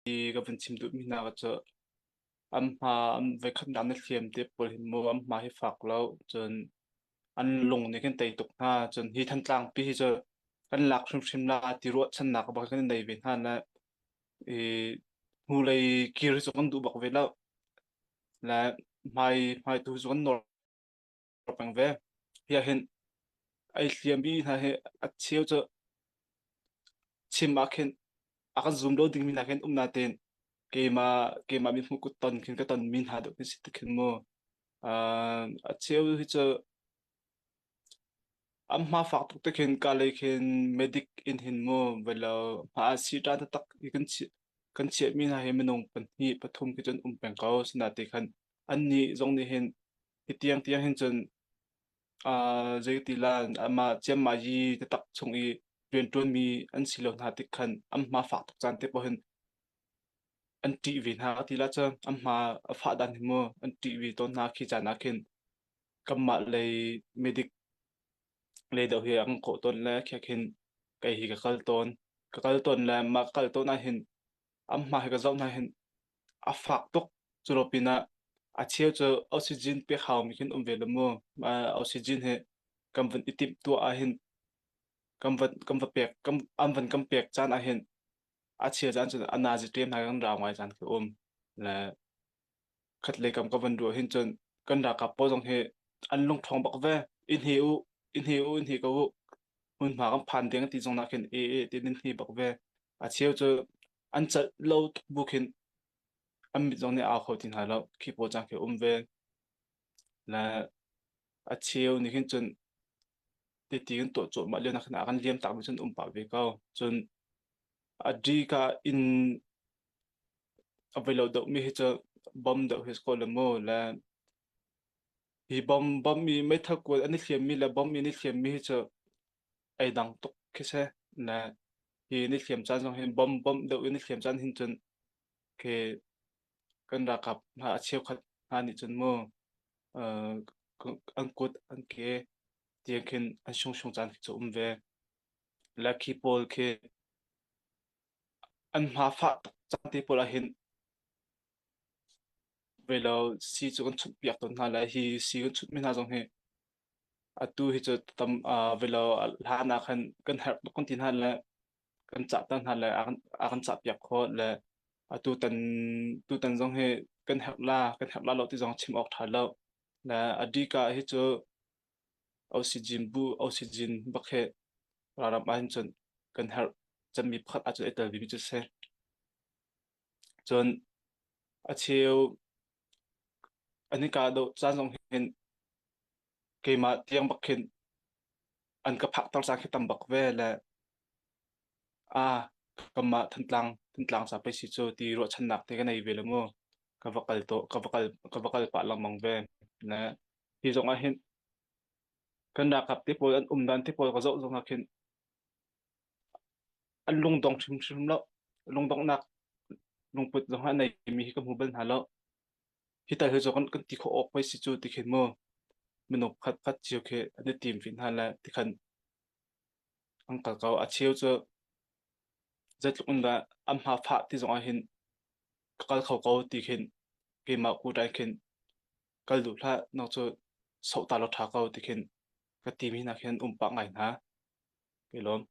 Ka van chim duhmi hna cu an hma an voikhatnak na hliam te pawl hi mu an hma hi fak lo cun an lung nih khin tei tuk hna cun hi Thantlang pi hi cu kan lak hrimhrim la ti ruahchannak bak kan nei ve hna le i hnulei kir hi cu kan duh bak ve lo le hmai hmai tu cu kan nawr peng ve. Hi ah hin ai hliammi hna hi a cheu cu chim ah khin a kan zum lo dingmi hna khin um natein keimah keimah mi hmuh kut ton khin ka tonmi hna deuh khi si ti khin mu. Uh, a cheu hi cu an hma fak tuk te khin ka lei khin medic in hin mu velo hma ah si ta tak i kan chi kan chiahmi hna hi minung pahnih pathum khi cun um peng ko sinate khan an nih zong nih hin hi tiang tiang hin cun uh, zeiti la amah ciammah yi taktak chung i rianṭuanmi an si lo hna tik khan an hma fak tuk caan te pawh hin an ṭih ve hna ti la cun an hma a fah dan hi mu an ṭih ve tawn hna khi caan ah khin kanmah lei medic lei deuh hi an kawh tawn le khi khin kei hi ka kal tawn ka kal tawn le mah ka kal tawn ah hin an hma hi ka zoh hna hin a fak tuk. Cu lo pinah a cheu cu oxygen pek haumi khin um ve lo mu. Oxygen hi kan van i timh tuah ahhin kan van kan va pek kan an van kan pek caan ahhin a cheu caan cun a nazi ṭem hna kan rau ngai caan khi um. Le khat lei kam ka van ruah hin cun kan ralkap pawl zong hi an lungṭhawng bak ve. Inn he u, inn he u, inn he ko u. Hmunhma kan phan ding ti zong nak hin e e ti nin hni bak ve. A cheu cu an celh lo tuk bu khin an mit zong nih au kho ti hna lo. Khi pawl cang khi um ve. Le a cheu nih khin cun titi kan tuah cuahmah lio nak khin a kan liam tak mi cun um pah ve ko. Cun a di ka inn a voi lo deuh mi hi cu bom deuh hi ko le mu le hi bom bom i meithal kual an i hliam mi le bom i an i hliam mi hi cu ei dang tuk khi si le hi an i hliam caan zong hin bom bom deuh in i hliam caan hin cun khi kan ralkap hna a cheukhat hna nih cun mu uh, an kut an ke tiang khin an sung sung caan khi cu um ve le khi pawl khi an hma fah tuk cang te pawl ah hin velo si cu kan chunh piak tawn hna lai hi si kan chunh mi hna zong hi atu hi cu tam velo hlan ah khan kan herh tuk kan ti hna le kan cah ta hna le a kan cah piak khawh le atu tan tutan zong hi kan herh la kan herh la lo ti zong chim awk ṭha lo le adika hi cu oxygen bu oxygen bak he ralram ahhin cun kan herh cemmi pakhat ahcun ai tel vemi cu si. Cun a cheu an i kahdoh caan zong hin keimah tiang bak khin an ka phakter caan khi tam bak ve le ah kanmah Thantlang Thantlang ca pei si cu ti ruahchannak te ka nei ve le mu ka va kal to ka va kal ka va kal pah lengmang ve le hi zong ah hin kan ralkap te pawl an um dan te pawl ka zoh zong ah khin an lungdong hrimhrim lo. Lungdonghnak lungput zong a neimi hi ka hmu bal hna lo. Hi tal hi cu kan, kan ti khawh awk pei si cu ti khin mu minung khat khat cio khi an i tim rih hna le tikhan an kal ko. A cheu cu zeitluk in dah an hma fah ti zong ah hin ka kal kho ko ti khin keimah kuṭai khin kal duh hlah nak cu soh ta law ṭha ko ti khin ka timi hna khin um pah ngai hna. Ka i lawm.